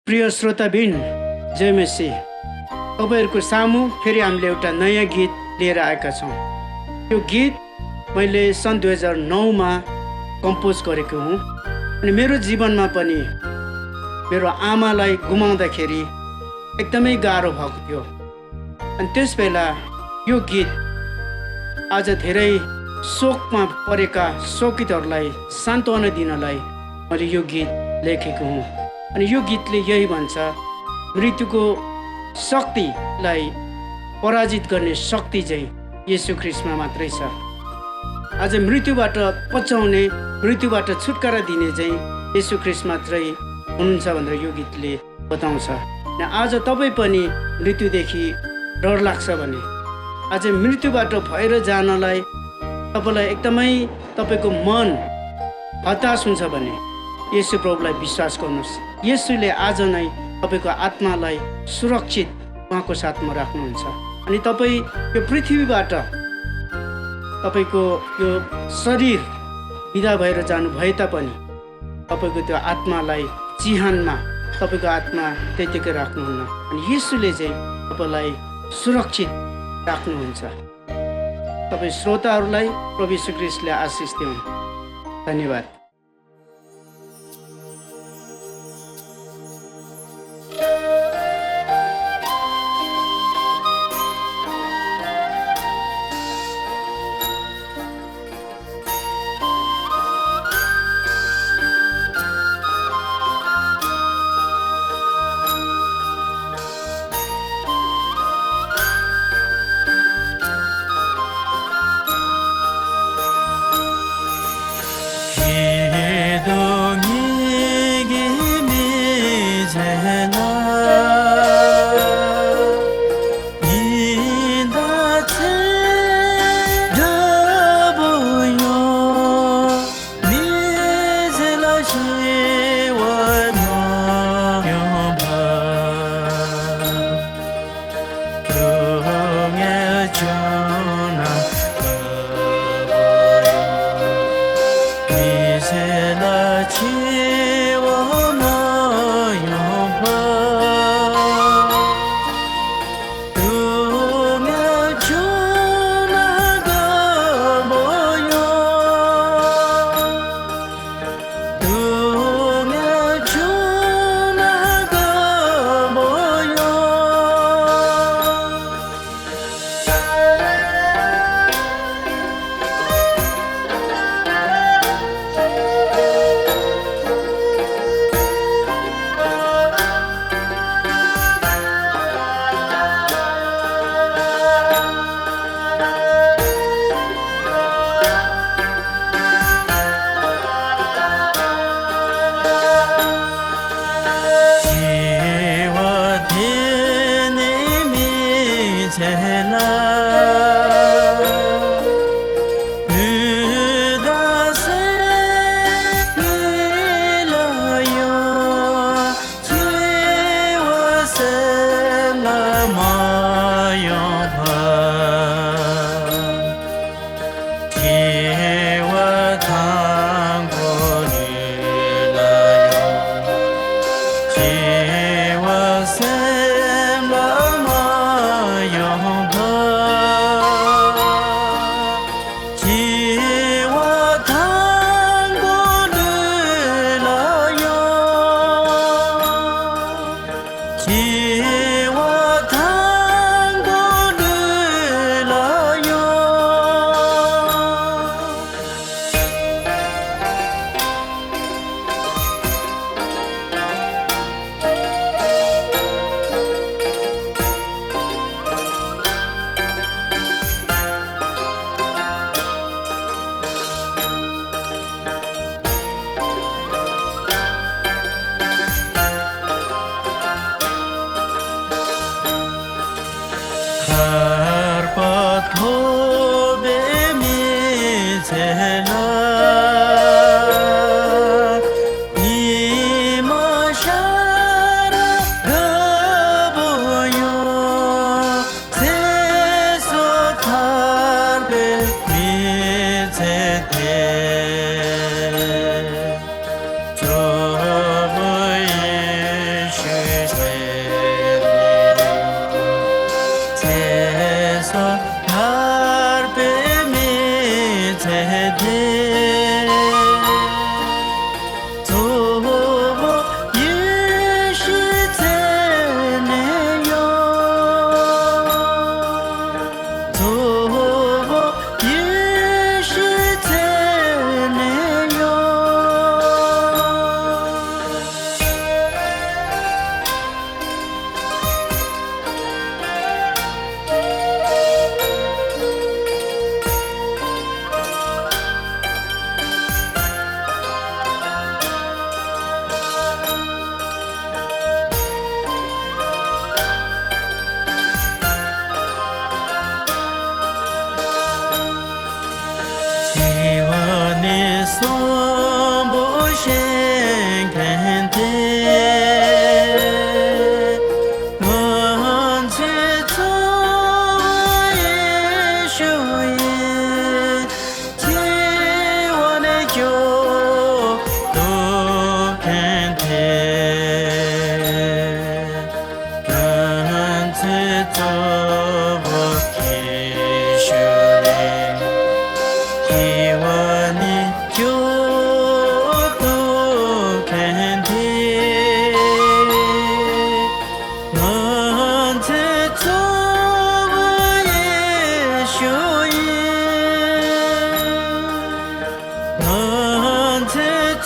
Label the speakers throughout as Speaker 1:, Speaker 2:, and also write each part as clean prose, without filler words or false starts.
Speaker 1: प्रिय श्रोताबिन, जय मसी। तपाईँहरूको सामु फेरि हामीले एउटा नयाँ गीत लिएर आएका छौँ। यो गीत मैले सन् 2009मा कम्पोज गरेको हुँ। अनि मेरो जीवनमा पनि मेरो आमालाई गुमाउँदाखेरि एकदमै गाह्रो भएको थियो। अनि त्यस बेला यो गीत आज धेरै शोकमा परेका शोकितहरूलाई सान्त्वना दिनलाई मैले यो गीत लेखेको हुँ। अनि यो गीतले यही भन्छ, मृत्युको शक्तिलाई पराजित गर्ने शक्ति चाहिँ येशू ख्रीष्टमा मात्रै छ। आज मृत्युबाट बचाउने, मृत्युबाट छुटकारा दिने चाहिँ येशू ख्रीष्ट मात्रै हुनुहुन्छ भनेर यो गीतले बताउँछ। र आज तपाईँ पनि मृत्युदेखि डर लाग्छ भने, आज मृत्युबाट भएर जानलाई तपाईँलाई एकदमै तपाईँको मन हताश हुन्छ भने येशू प्रभुलाई विश्वास गर्नुहोस्। येशूले आज नै तपाईँको आत्मालाई सुरक्षित उहाँको साथमा राख्नुहुन्छ। अनि तपाईँ यो पृथ्वीबाट तपाईँको यो शरीर विदा भएर जानु भए तापनि तपाईँको त्यो आत्मालाई चिहानमा तपाईँको आत्मा त्यतिकै राख्नुहुन्न। अनि येशूले चाहिँ तपाईँलाई सुरक्षित राख्नुहुन्छ। तपाईँ श्रोताहरूलाई प्रभु येशू ख्रीष्टले आशिष दिउन्। धन्यवाद।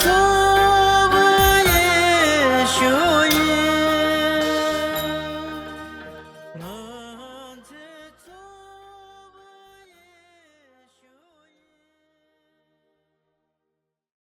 Speaker 2: To